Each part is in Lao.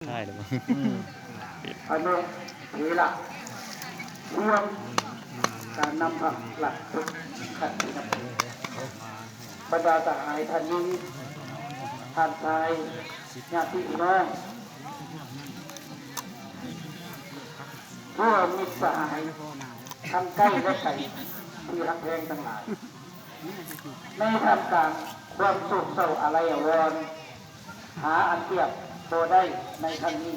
ທ້າຍແລ້ວບໍ່? ອະນຸເຖລະ ຮ່ວມການນຳພັກລັດທຸກຂັ້ນທີ່ນັບຖື. ບັນດາສະຫາຍທ່ານຍິງ, ທ່ານຊາຍ, ຍາດຕິພີ່ນ້ອງ, ເພື່ອນມິດສະຫາຍທັງໃກ້ ແລະ ໄກທີ່ຮັກແພງທັງຫຼາຍ, ໃນທ່າມກາງຄວາມໂສກເສົ້າອາໄລອາວອນ ຫາອັນປຽບບໍ່ໄດ້ໃນຄັ້ງນີ້.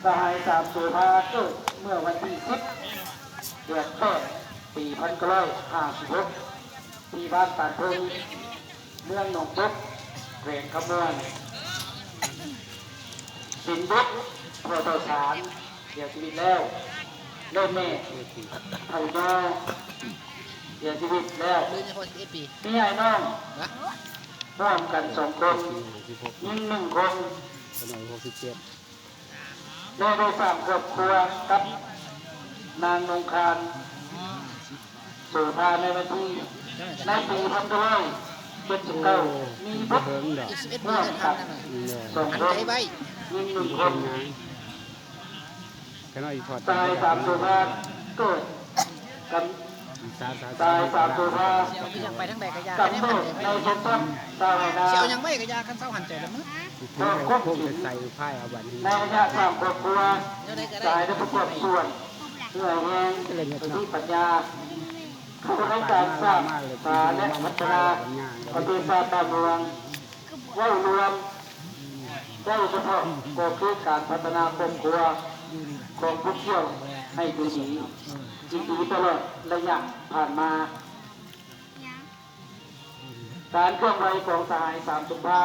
ສະຫາຍສາມໂສພາເກີດເມື່ອວັນທີສິບ ເດືອນແປດ ປີພັນເກົ້າຮ້ອຍຫ້າສິບຫົກ ທີ່ບ້ານຕານເທິງ ເມືອງໜອງບົກ ແຂວງຄຳມ່ວນ. ເປັນບຸດພໍ່ເຖົ້າສານ ເສຍຊີວິດແລ້ວ ແລະ ແມ່ເຖົ້າຍໍເສຍຊີວິດແລ້ວ. ມີອ້າຍນ້ອງຮ່ວມກັນສອງຄົນ, ຍິງໜຶ່ງຄົນ ແລະ ໄດ້ສ້າງຄອບຄົວກັບນາງນົງຄານ ໂສພາໃນວັນທີ ໃນປີພັນເກົ້າຮ້ອຍເຈັດສິບເກົ້າ ມີບຸດຮ່ວມກັນສອງຄົນ, ຍິງໜຶ່ງຄົນ. ຊາຍສາມໂສພາເກີດກຳ ຊາຍສາມໂສພາກຳເນີດໃນຊົນຊັ້ນຊາວໄຮ່ນາ ຊິເອົາຫຍັງໄວ້ກໍຢ່າ ຄັນເຊົາຫັນໃຈລະມື້ ພວກເຮົາຄົງເປັນໃນໄລຍະສ້າງຄອບຄົວ ຊາຍໄດ້ປະກອບສ່ວນເຫື່ອແຮງ ສະຕິປັນຍາ ເຂົ້າໃນການສ້າງສາ ແລະ ພັດທະນາປະເທດຊາດບ້ານເມືອງ. ເວົ້າລວມ ເວົ້າສະເພາະກໍຄືການພັດທະນາຄອບຄົວຂອງຜູ້ກ່ຽວໃຫ້ຢູ່ດີ ອີກດີຕະຫຼອດໄລຍະຜ່ານມາ. ການເຄື່ອນໄຫວຂອງສະຫາຍສາມໂສພາ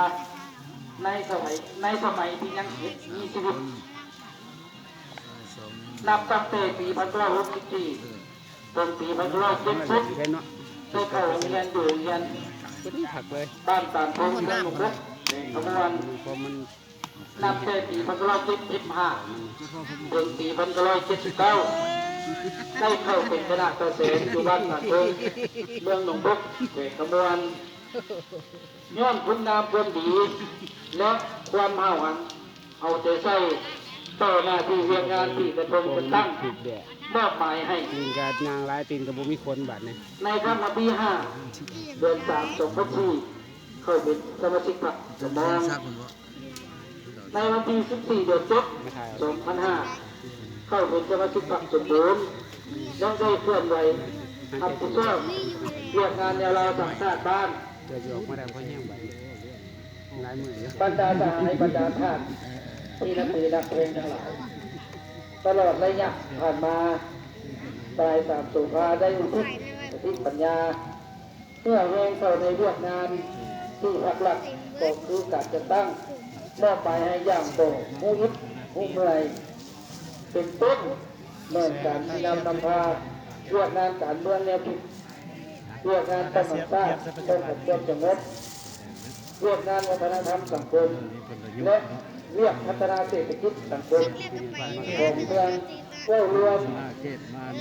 ໃນສະໄໝ ໃນສະໄໝທີ່ຍັງມີຊີວິດ ນັບຕັ້ງແຕ່ປີພັນເກົ້າຮ້ອຍຫົກສິບສີ່ ເຖິງປີພັນເກົ້າຮ້ອຍເຈັດສິບ ໄດ້ເຂົ້າໂຮງຮຽນຢູ່ໂຮງຮຽນບ້ານຕານເທິງ ເມືອງໜອງບົກ ແຂວງຄຳມ່ວນ. ນັບແຕ່ປີພັນເກົ້າຮ້ອຍເຈັດສິບຫ້າ ເຖິງປີພັນເກົ້າຮ້ອຍເຈັດສິບເກົ້າ ໄດ້ເຂົ້າເປັນຄະນະຕາແສງຢູ່ບ້ານຕານເທິງ ເມືອງໜອງບົກ ແຂວງຄຳມ່ວນ. ຍ້ອນຄຸນງາມຄວາມດີ ແລະ ຄວາມຫ້າວຫັນເອົາໃຈໃສ່ຕໍ່ໜ້າທີ່ວຽກງານທີ່ກະທົງຈັດຕັ້ງມອບໝາຍໃຫ້. ຕີນກໍຍ່າງຫຼາຍ ຕີນກໍບໍ່ມີຂົນບາດນີ້. ໃນຄ່ຳວັນທີຫ້າ ເດືອນສາມ ສອງພັນສີ່ ເຂົ້າເປັນສະມາຊິກພັກສຳຮອງ. ໃນວັນທີສິບສີ່ ເດືອນເຈັດ ສອງພັນຫ້າ ເຂົ້າເປັນສະມາຊິກພັກສົມບູນ ຍັງໄດ້ເຄື່ອນໄຫວຮັບຜິດຊອບວຽກງານແນວລາວສ້າງຊາດບ້ານ. ບັນດາສະຫາຍບັນດາທ່ານທີ່ນັບຖືຮັກແພງທັງຫຼາຍ, ຕະຫຼອດໄລຍະຜ່ານມາ ຊາຍສາມໂສພາໄດ້ອຸທິດສະຕິປັນຍາ ເພື່ອແຮງເຂົ້າໃນວຽກງານທີ່ພັກລັດ ກໍຄືການຈັດຕັ້ງມອບໝາຍໃຫ້ຢ່າງບໍ່ຮູ້ອິດຮູ້ເມື່ອຍ ເປັນຕົ້ນແມ່ນການຊີ້ນຳນຳພາວຽກງານການເມືອງແນວຄິດ, ວຽກງານປ້ອງກັນຊາດ, ປ້ອງກັນຄວາມສະຫງົບ, ວຽກງານວັດທະນະທຳສັງຄົມ ແລະ ວຽກພັດທະນາເສດຖະກິດສັງຄົມຂອງເມືອງ. ເວົ້າລວມ,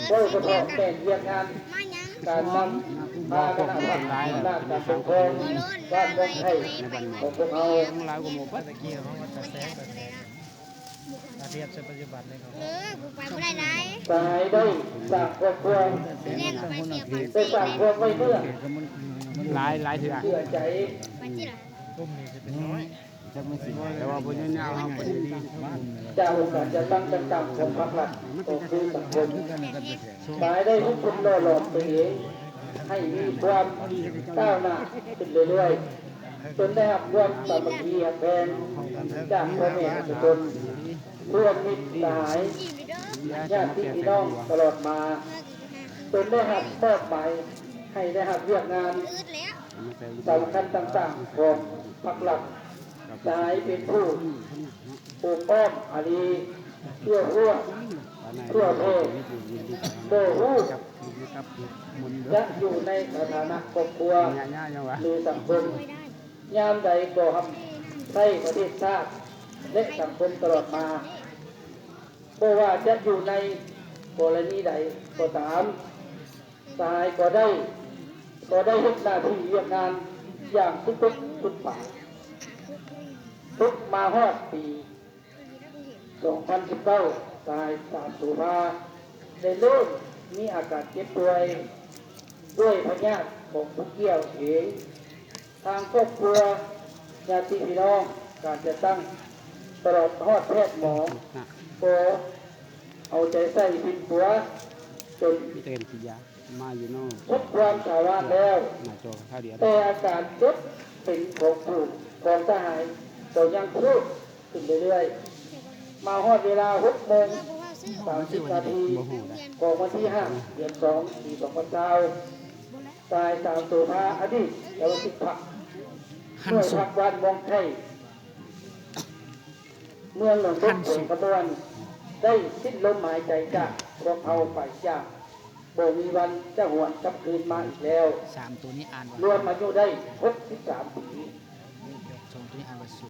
ເວົ້າສະເພາະແມ່ນວຽກງານການນຳພາຄະນະພັດອຳນາດການປົກຄອງບ້ານເມືອງໄທຂອງພວກເຮົາ. ຕະກີ້ເຮົາວ່າຕາແສງ ຕາແສງ ຖ້າທຽບໃສ່ປັດຈຸບັນນີ້ກໍ ເອີ ກູໄປບໍ່ໄດ້ຫຼາຍ. ສາຍໄດ້ສ້າງຄອບຄົວ ແລກໄປເສຍ ໄດ້ສ້າງຄວາມໄວ້ເນື້ອ ຫຼາຍ ຫຼາຍເທື່ອ ເຊື່ອໃຈ. ກຸ່ມນີ້ຊິເປັນນ້ອຍ ແຕ່ວ່າຜູ້ຍາວໆເຮົາກໍດີໆ ຈາກອົງການຈັດຕັ້ງຈັດຕັ້ງຂອງພັກລັດ ກໍຄືສັງຄົມ. ສາຍໄດ້ຝຶກຝົນຫຼໍ່ຫຼອມຕົວເອງໃຫ້ມີຄວາມກ້າວໜ້າຂຶ້ນເລື້ອຍໆ ຈົນໄດ້ຮັບຄວາມສາມັກຄີຮັກແພງຈາກພໍ່ແມ່ປະຊາຊົນ ເພື່ອນມິດສະຫາຍ ຍາດຕິພີ່ນ້ອງຕະຫຼອດມາ ຈົນໄດ້ຮັບມອບໝາຍໃຫ້ໄດ້ຮັບວຽກງານສຳຄັນຕ່າງໆຂອງພັກລັດ. ສາຍເປັນຜູ້ໂອບອ້ອມອາລີ ເອື້ອເຟື້ອເຜື່ອແຜ່ ບໍ່ຮູ້ຈະຢູ່ໃນສະຖານະຄອບຄົວ ຫຼື ສັງຄົມ ຍາມໃດກໍຮັບໃຊ້ປະເທດຊາດ ແລະ ສັງຄົມຕະຫຼອດມາ. ບໍ່ວ່າຈະຢູ່ໃນກໍລະນີໃດກໍຕາມ, ສະຫາຍກໍໄດ້, ກໍໄດ້ເຮັດໜ້າທີ່ວຽກງານຢ່າງສຸດຕົກສຸດປາຍ. ຕົກມາຮອດປີສອງພັນສິບເກົ້າ ສະຫາຍສາມໂສພາໄດ້ເລີ່ມມີອາການເຈັບປ່ວຍດ້ວຍພະຍາດຂອງຜູ້ກ່ຽວເອງ. ທາງຄອບຄົວ, ຍາດຕິພີ່ນ້ອງ, ການຈັດຕັ້ງ ຕະຫຼອດຮອດແພດໝໍ ກໍເອົາໃຈໃສ່ປິ່ນປົວຈົນ ມີແຕ່ເຫັນຂີ້ຢາມາຢູ່ເນາະ ສຸດຄວາມສາມາດແລ້ວ ໜ້າຈໍຄາວດຽວ ແຕ່ອາການເຈັບເປັນຂອງຜູ້ ຂອງສະຫາຍກໍຍັງເພີ່ມຂຶ້ນເລື້ອຍໆ. ມາຮອດເວລາຫົກໂມງສາມສິບນາທີຂອງວັນທີຫ້າ ເດືອນສອງ ປີສອງພັນຊາວ ສະຫາຍສາມໂສພາ ອະດີດສະມາຊິກພັກ ໜ່ວຍພັກບ້ານມ່ວງໄຂ່ ເມືອງໜອງບົກ ແຂວງຄຳມ່ວນ ໄດ້ສິ້ນລົມຫາຍໃຈຈາກພວກເຮົາໄປຢ່າງບໍ່ມີວັນຈະຫວນກັບຄືນມາອີກແລ້ວ. ສາມໂຕນີ້ອ່ານວ່າ ລວມອາຍຸໄດ້ຫົກສິບສາມປີ. ສອງໂຕນີ້ອ່ານວ່າ